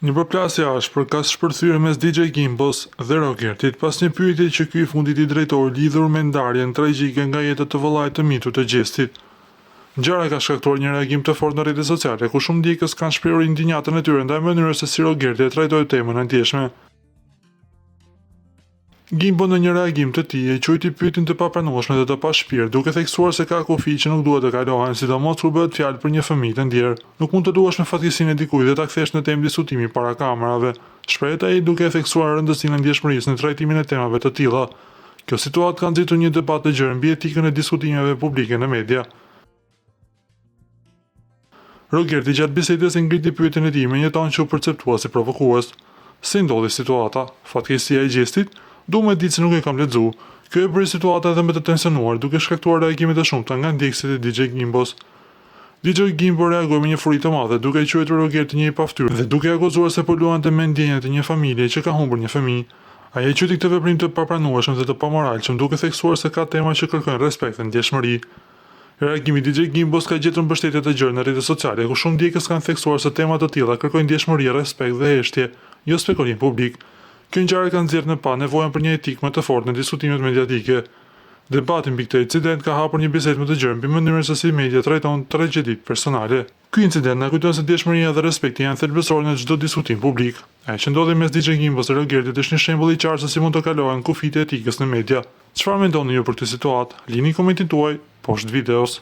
Një përplasje e ashpër ka shpërthyer mes DJ Gimbos dhe Rogertit pas një pyetje që ky i fundit i drejtoi lidhur me ndarjen tragjike nga jeta të vëllait të mitur të Gjestit. Ngjarja ka shkaktuar një reagim të fortë në rrjetet sociale, ku shumë ndjekës kanë shprehur indinjatën e tyre ndaj mënyrës se si Rogerti e trajtoi temën e ndjeshme. Gimbo në një reagim të tij e quajti pyetjen të papranueshme dhe të pashpirt, duke theksuar se ka kufij që nuk duhet të kalohen, sidomos kur bëhet fjalë për një fëmijë të ndjerë. Nuk mund të luash me fatkeqësinë e dikujt dhe ta kthesh në temë diskutimi para kamerave, shprehet ai duke e theksuar rëndësinë e ndjeshmërisë në trajtimin e temave të tilla. Kjo situatë ka nxitur një debat të gjerë mbi etikën e diskutimeve publike në media. Rogerti gjatë bisedës e ngriti pyetjen e tij me një ton që u perceptua si provokues. Si ndodhi situata? Fatkeqësia e Gjestit? Du me ditë se nuk e kam lexu. Kjo e bëri situatën edhe më të tensionuar, duke shkaktuar reagime të shumta nga ndjekësit e DJ Gimbos. DJ Gimbo reagoi me një furi të madhe, duke e quajtur Rogertin një i paftyrë dhe duke e akuzuar se po luante me ndjenjat e një familjeje që ka humbur një fëmijë. Ai e quajti këtë veprim të papranueshëm dhe të pamoralshëm, duke theksuar se ka tema që kërkojnë respekt dhe ndjeshmëri. Reagimi i DJ Gimbos ka gjetur mbështetje të gjerë në rrjetet sociale, ku shumë ndjekës kanë theksuar se tema të tilla kërkojnë ndjeshmëri, respekt dhe heshtje, jo spekulim publik. Kjo ngjarje ka nxjerrë në pah nevojën për një etikë më të fortë në diskutimet mediatike. Debati mbi këtë incident ka hapur një bisedë më të gjerë mbi mënyrën se si media trajton tragjeditë personale. Ky incident na kujton se ndjeshmëria dhe respekti janë thelbësorë në çdo diskutim publik. Ajo që ndodhi mes DJ Gimbos dhe Rogertit është një shembull i qartë se si mund të kalohen kufijtë e etikës në media. Çfarë mendoni ju për këtë situatë? Lini komentin tuaj poshtë videos.